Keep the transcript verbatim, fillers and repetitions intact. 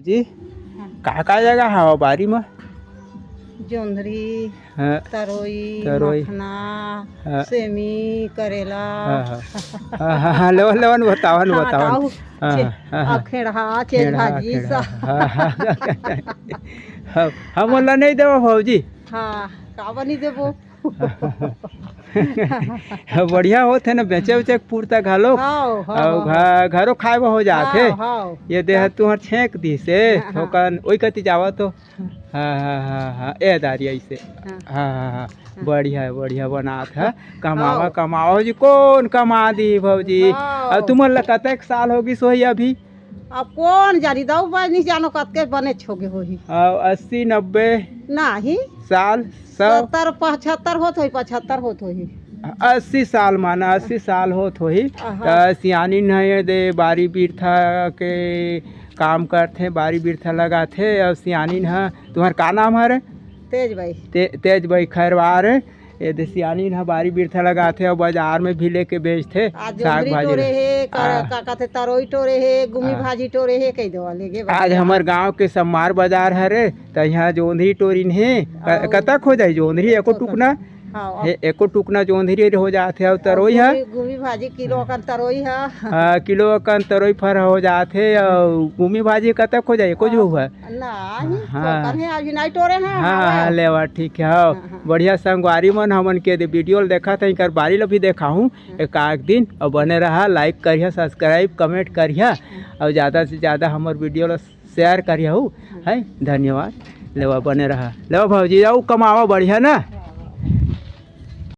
जी, हाँ। का का जगह हवा बारी म? जोंधरी, हाँ। तरोई, तरोई। मखना, हाँ। सेमी, करेला। हाँ, हाँ। हाँ, हाँ, हाँ, लेवन, लेवन, बतावन, हाँ, बतावन। ताऊ, हाँ, चे-, हाँ, हाँ। अखेड़हा, चेज खेड़हा, भाजी, खेड़हा। सा। हाँ, हाँ। हम, हम ओला नहीं देवा भौजी। हाँ, काबर नहीं देबो? बढ़िया होत हे ना, बेचे उचे के पुरता घलो। हाव, हाव, अउ हाव। घ-, घरो खाए बर हो जात हे। हाव, हाव। ये देह तुहर छेंक दिस हे, हाँ, हाँ। थोकन ओई कति जावा तो। हाँ, हाँ, हाँ, हाँ, ए दारी ऐसे। हाँ। हाँ, हाँ, हाँ। हाँ। बढ़िया, बढ़िया बनात हे। कमावा, हाव। कमावा जी, कोन कमा दी भौजी? हाव। अउ तुमन ला कतेक साल हो गिस होही अभी? अब कोन जानी, दऊ बहिनी जानो कतके बनेच होगे होही। अउ अस्सी नब्बे नहीं। साल, सौ? सत्तर पचहत्तर होत होही, पचहत्तर होत होही। अस्सी साल माना, अस्सी साल होत होही। अहा। त सियानिन ह ये दे बारी बिरथा के काम करथे, बारी बिरथा लगाथे। अउ सियानिन ह, तुहर का नाम हरे? तेज बाई। ते-, तेज बाई खैरवार। ए दे सियानिन ह बारी बिरथा लगाथे अउ बाजार में भी लेके बेचथे। आज साग जोंधरी भाजी टोरे ला। हे, का, आ। का कथे, तरोई टोरे हे, गुमी आ। भाजी टोरे हे, कहि देवा, लेगे आज बाजार। हमर गांव के सम्मार बाजार हरे, त इहाँ जोंधरी टोरिन हे। क-, अउ कतक हो जाही जोंधरी? एको तो टुकना? हाँ, हे, एको टुकना जोंधरी हो जाथे अउ अउ तरोई ह? गुमी, गुमी भाजी किलो अकन तरोई ह। हाँ, किलो अकन तरोई फर हो जाथे अउ गुमी भाजी कतक हो जाही? एको हाँ। झो हुआ? नहीं, हाँ। थोकन हे, अभी नहीं टोरे ना, हाँ, हवे। हाँ, लेवा, ठीक हे, हाँ। हाँ, हाँ। बढ़िया संगवारी मन, हमन के दे video ल देखत हे, एकर बारी ल भी देखाहूँ हाँ। एक आध दिन, अउ बने रहा, like करिहा, subscribe, comment करिहा, हाँ। अउ ज्यादा से ज्यादा हमर video ल share करिहा, हूँ, हाँ। है, धन्यवाद, लेवा, बने रहा, लेवा भौजी, अउ कमावा बढ़िया ना।